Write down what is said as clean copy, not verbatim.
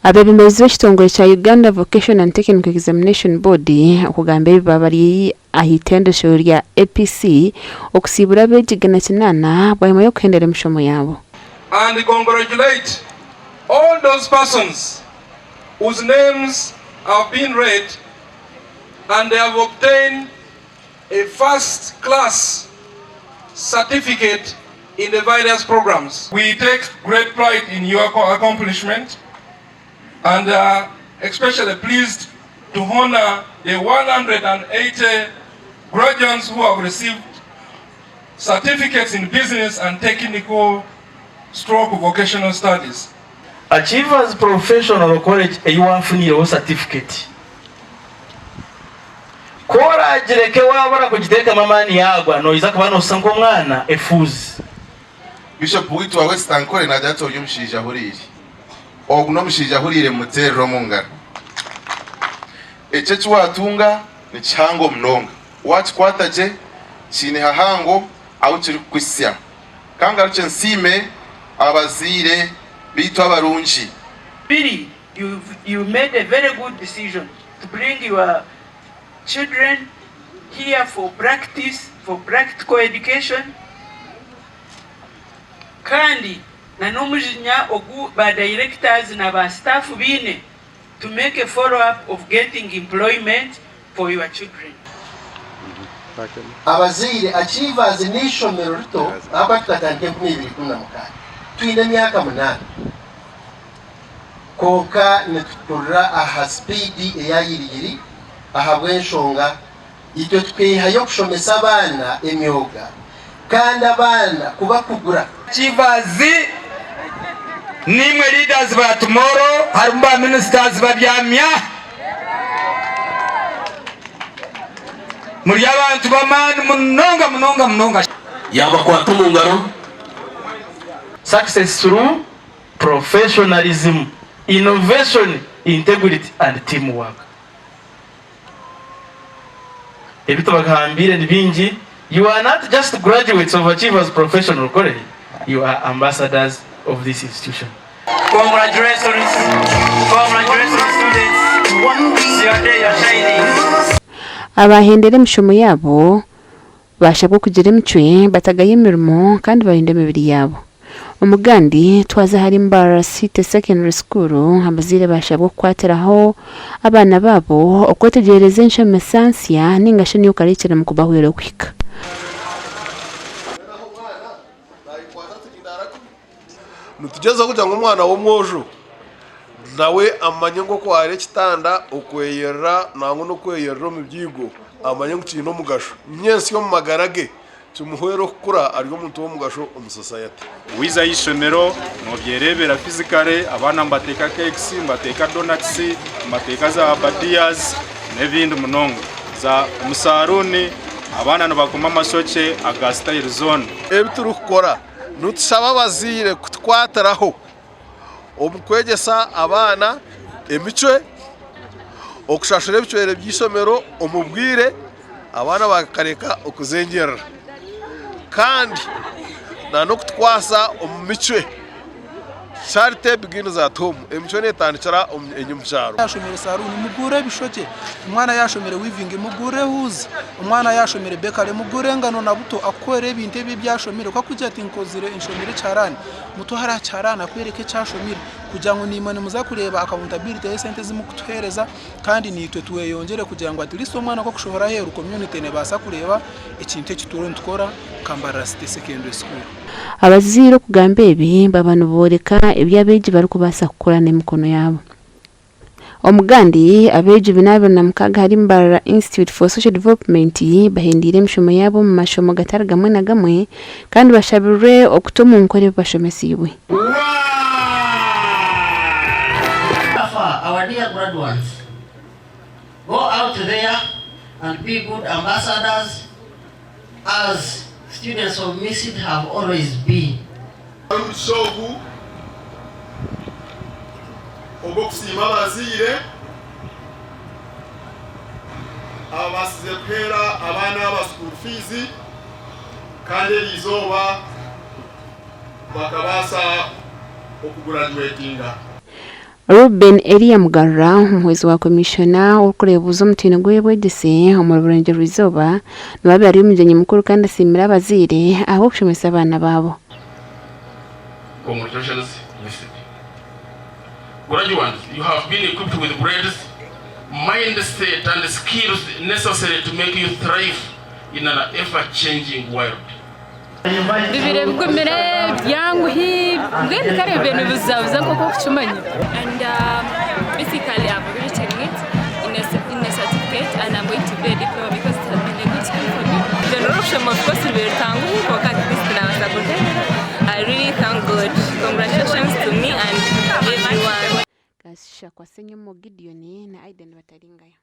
Abeebembezi b'ekitongore kya Uganda Vocational and Technical Examination Board okugamba ebi baaba bari ah'itendekyero rya APC okusiibura abeegi 800 bwanyima y'okuhendera emishomo yaabo. And congratulate all those persons whose names have been read and they have obtained a first class certificate in the various programs. We take great pride in your accomplishment and are especially pleased to honor the 180 graduates who have received certificates in business and technical stroke vocational studies. Achievers Professional College ei waafuniireho satifiketi. Ku oraagireke waabura kugiteekamu amaani yaagwa, noija kuba nooshusha nk'omwana efuuzi. Bishop waitu wa West Ankole naagira ati ori omushaija ahuriire. Ogu n'omushaija ahuriire mumuteerere omu ngaro. Eki eki waatunga ni kihango munonga. Waakikwata gye kiine hahango ahu kirikukuhitsya. Ka ngarukye nsiime abazaire baitu abarungi. Biri you made a very good decision to bring your children here for practice, for practical education kandi na n'omujinya ogu ba directors na ba staff baine to make a follow up of getting employment for your children. Abazaire, Achievers n'eishomero rito ahakuba tukatandika 2016. Twine emyaka munaana. Kwonka nitukurira aha sipiidi eya yiriyiri ahabw'enshonga itwe tukeehayo kushomesa abaana emyoga kandi abaana kubakugura. Achievers Nimwe leaders ba tomorrow harimu ba ministers babyamya muri abantu b'amaani munonga munonga munonga. Yaabakwata omu ngaro. Success through professionalism, innovation, integrity and team work. Ebi tubagambiire ni bingi, you are not just graduates of Achievers Professional College, you are ambassadors of this institution. Congratulations, congratulations students, it's your day, you're shining. Abaahendera emishomo yaabo Baashabwa kugira emicwe, batagaye emirimo kandi barinde emibiri yaabo. Omugandi, twaza ahari Mbarara City Secondary School, abazaire baashabwa kukwatiraho abaana baabo okwetegyereza enshomesa nsya ninga shi new curriculum kubahwera okuhika. Nitugyezaho kugira ngu omwana w'omwojo nawe amanye ngu okwara ekitanda, okweyerera nangwa n'okweyerera omu byigo amanye ngu kiine omugasho. Nyentsya omu magara ge kimuhwere okukura ari omuntu w'omugasho omu sosayate. Waiza aha ishomero nobyereebera physically, abaana nibateeka cakes, nibateeka donuts, nibateeka za badiyazi n'ebindi munonga. Za omu saruuni abaana nibakoma amashokye aga sitayiro zoona. Ebi turikukora Nitushaba abazaire kutukwatiraho omu kwegyesa abaana emicwe, okushashura ebicwere by'eishomero omu bwire abaana bakareka okuzengyerera kandi n'okutukwasa omu micwe. Charity begins at home, emicwe netandikira omu kyaro. Yashomire saruuni mugurre ebishokye, omwana yashomire weaving mugurre ehuuzi, omwana yashomire bakery mugurre engano na buto akukorere ebintu ebi ebi ashomire. Ku arikugira ati nkozire nshomire ekiharani, mutware aha kiharani akwereke eki ashomire kugira ngu naimwe nimuza kureeba accountability y'esente ezi murikutuheereza kandi naitwe tweyongyere kugira ngu at least omwana ku arikushohora aheeru community nebaasa kureeba ekintu eki turiyo nitukora nka Mbarara City Secondary School. Abazaire okugamba ebi baba nibooreka ebi abeegi barikubaasa kukora n'emikono yaabo. Omugandi, abeegi 46 ahari Mbarara Institute for Social Development bahendeire emishomo yaabo omu mashomo gatari gamwe na gamwe kandi bashabirwe okuta omu nkora ebi bashomesiibwe. Our dear graduates, go out there and be good ambassadors As students of MISD have always been. Omugisha ogu ogw'okusiima abazaire ababaasize kuheera abaana aba school fees kandi eriizooba bakabaasa okugurajuwetinga. Reuben Eliya Mugarura, omuhwezi wa Komishona orikureebuuza omutindo gw'eby'obwegyese omuri Burengyerwa-izooba niwe abaire ari omugyenyi mukuru kandi asiimire abazaire ahabw'okushomesa abaana baabo. Congratulations Missy. Graduands, you have been equipped with grades, mindset and skills necessary to make you thrive in an ever-changing world. Bibire bigumire byanguhi mbwenu kare bibe nibizabuza nk'oku okukimanya. And basically I've written it in a certificate and I'm going to do a diploma because it has been a good school for me. General option of course ribe ritanguhi kwonka at least nabaasa kutereera. I really thank God. Congratulations to me and everyone. Gashakwa Ssenyomo Gideon na Aidan Bataringaya.